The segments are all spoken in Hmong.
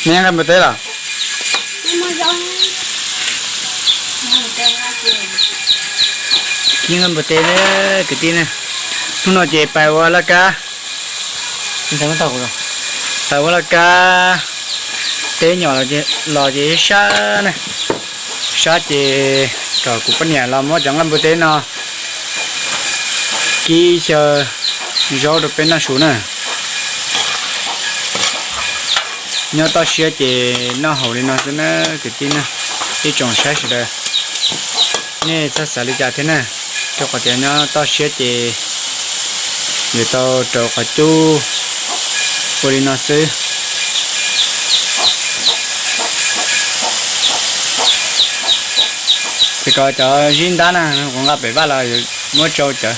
Neb nqaij npua teb los? Nqaij npua teb kwv tij ne. Hnub no ces pais ua laj kab, pais ua laj kab teb nyom los ces sab na, sab ces kom kuv poj niam los muab cov nqaij npua teb no kib xyaw zaub rau peb noj su na. Nyob toj siab ces noj haus li no xwb na kwv tij na. Ib tsoom saib sawv daws, nej txhob xav li cas thiab na, rau qhov tias nyob toj siab ces yuav tau rau qhov cub ua li no xwb. Ces kom cov zib ntab na, kuv nqa pem vaj los muab tsau cawv.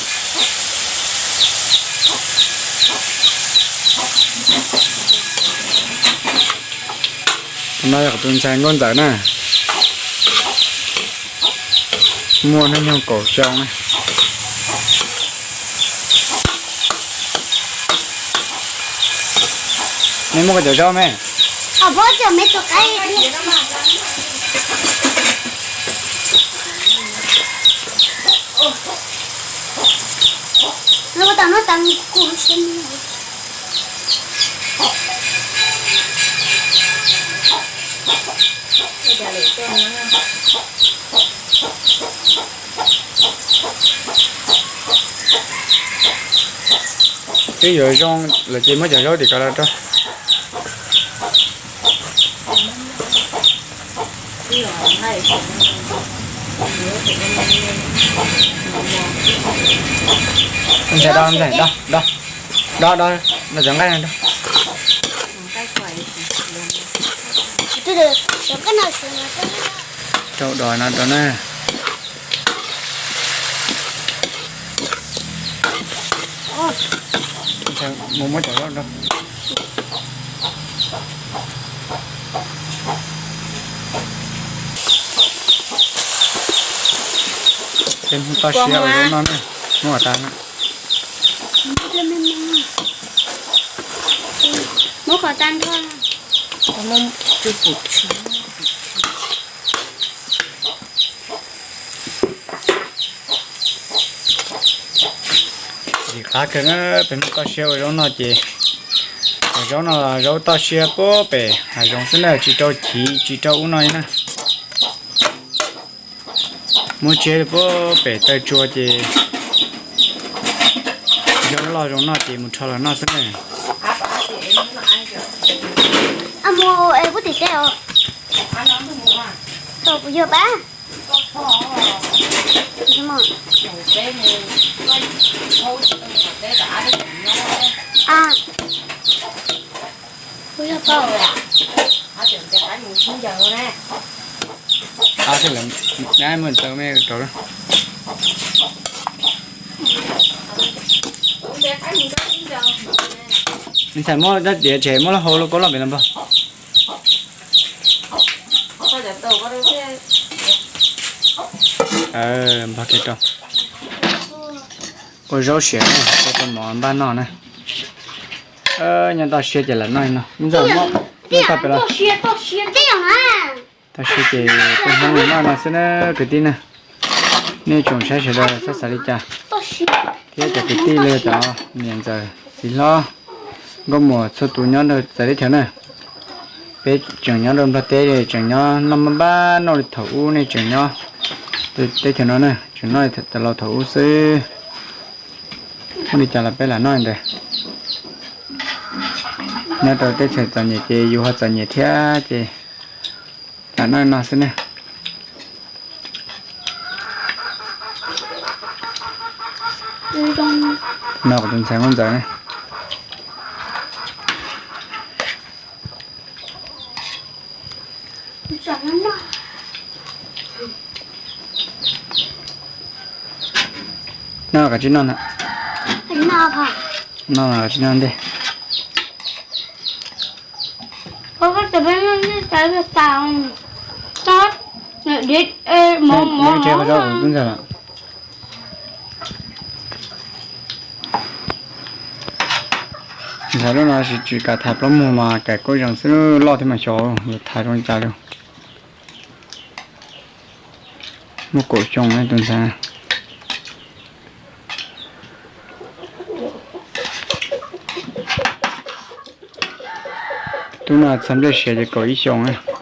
No yog kuv tus ntxhais Nkauj Ntxawm na, muaj hnub nyoog kaum xyoo na. Neb muab koj cov zaub me. Twb yuav zoo lawm ces muab cov zaub tim ko los rau. Ntxhais do, ntxhais do, do, do, do, do cov nqaij no rau. Rau dos no rau na. Mus muab cov zaub rau. Toj siab ua zaub noj na, muab qhov tas na. Muab qhov tas nrho. Lim qab kawg na, peb muab toj siab ua zaub noj ces, zaub no zaub toj siab puag pem hav zoov xwb na, tsis rau chiv tsis rau ub no na. Muab tseb puag pem taw tsua ces zaub loj zoo noj ces mus rho los noj xwb na. Ab, thiaj li, ab, muaj tau me rau. Ntxhais muab rab diav tseg muab lub hau lub kaub loj pem los npog. Npog kiag rau. Ua zaub siav na, ua tau mov npaj noj na. Nyob toj siab ces lam noj no, ntxawm muab toj pem los. Toj siab ces peb hnub noj no xwb na kwv tij na. Nej tsoom saib sawv daws txhob xav li cas, thiab cov kwv tij los yog cov niam ntxawm txiv hlob, nkauj muam txhua tus nyob rau txawv teb chaws na. Peb tseem nyob rau Nplog teb, tseem nyob noj npaj noj li thaum ub, nej tseem nyob teb chaws no na, tseem noj li thaum laus thaum ub xwb. Muaj li cas los peb lam noj ntawd. Nyob rau teb chaws txom nyem ces yus ho txom nyem thiab ces lam noj no xwb ne. No kuv tus ntxhais Nkauj Ntxawm ne. No koj tsis noj na. No mas koj tsis noj ntej. Neb tsev qhov zaub kuv twb ntxawg lawm. Lub no tsis kam thaiv plaub muag mas kaim kuj zees xwb, loj thiab mas xyov yuav thaiv zoo li cas li. Muaj kaum xyoo tus ntxhais. Tub no txog nplej siav ces kaum ib xyoos.